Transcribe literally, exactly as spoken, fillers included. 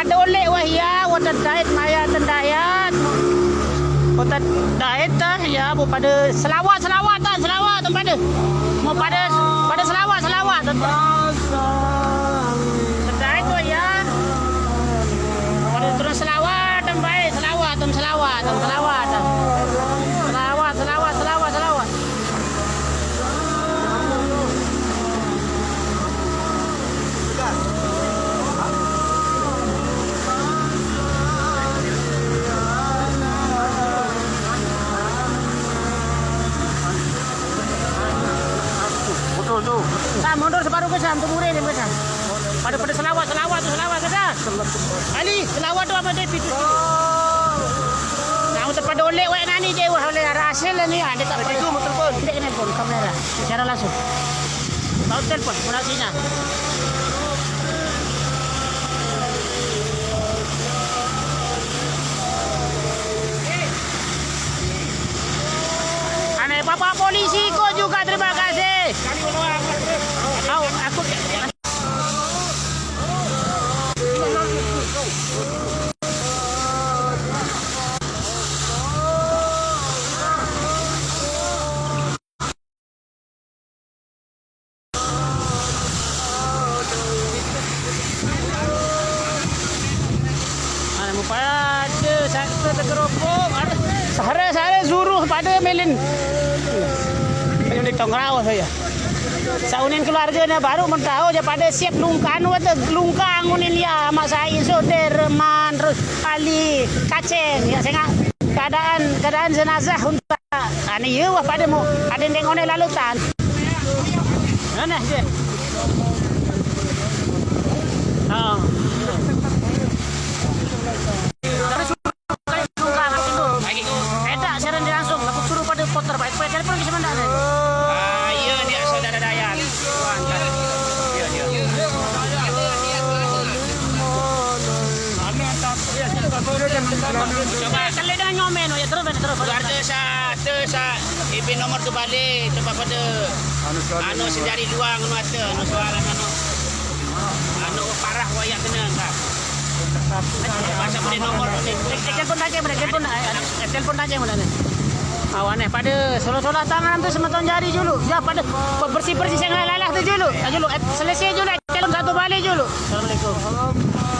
Dolek wah ya, wah terdait maya tendayat. Wah terdait dah ya, bu pada selawat, selawat dah, selawat dah pada. Mau pada, pada selawat, selawat dah. Terdait wah ya. Pada terus selawat dah baik, selawat dah, selawat dah, selawat dah. Selawat, selawat, selawat, selawat. Sam, mundur separuh ke Sam, tu murid ni ke Sam. Pada, pada selawat, selawat tu selawat ke Sam. Ali, selawat tu apa dia pintu. Nah, untuk pada oleh wek nani je, wah, oleh hasil ni, ha, dia tak pada. Itu telefon. Dia kena telefon kamera. Secara langsung. Tahu telefon, pun nak sinyal. Aneh, Bapak Polisi kok juga, terima kasih. Tahu, aku Anu pada satu terkeropok, ada sehara-sehara suruh pada melin. Melin di tongrau saya. Saunin keluarga ni baru mentau je pada siap lungkan, wata lungkang unin ya, Mak Said, Sudirman, terus Ali, Kaceng, ya, sengak keadaan, keadaan jenazah untuk, ah, ni ya, wah, pada mu, ada yang tengok ni lalu tan. Mana je? Ha. Terus lagi tu. Eh, tak, siaran dia langsung. Aku suruh pada porter baik. Supaya telefon ke sebentar ni. Ah, iya, dia saudara Dayat. Tuan, kan. Ya, ya. Cuba. Eh, kalau dia nyomen, ya, terus, terus. Keluarga sa-, tu sa-, ipin nomor tu balik, cuba pada anu sendiri luang, anu ata, anu soalan, anu. Anu parah wayah kena, kan. Pasal boleh nomor ni. Eh, eh, telefon saja, mana? Telefon, eh, eh, telefon saja, mana ni? Awak ni pada solah-solah tangan tu semeton jari dulu. Ya, pada bersih-bersih yang lalah tu dulu. Ya, dulu. Eh, selesai dulu. Telefon satu balik dulu. Assalamualaikum.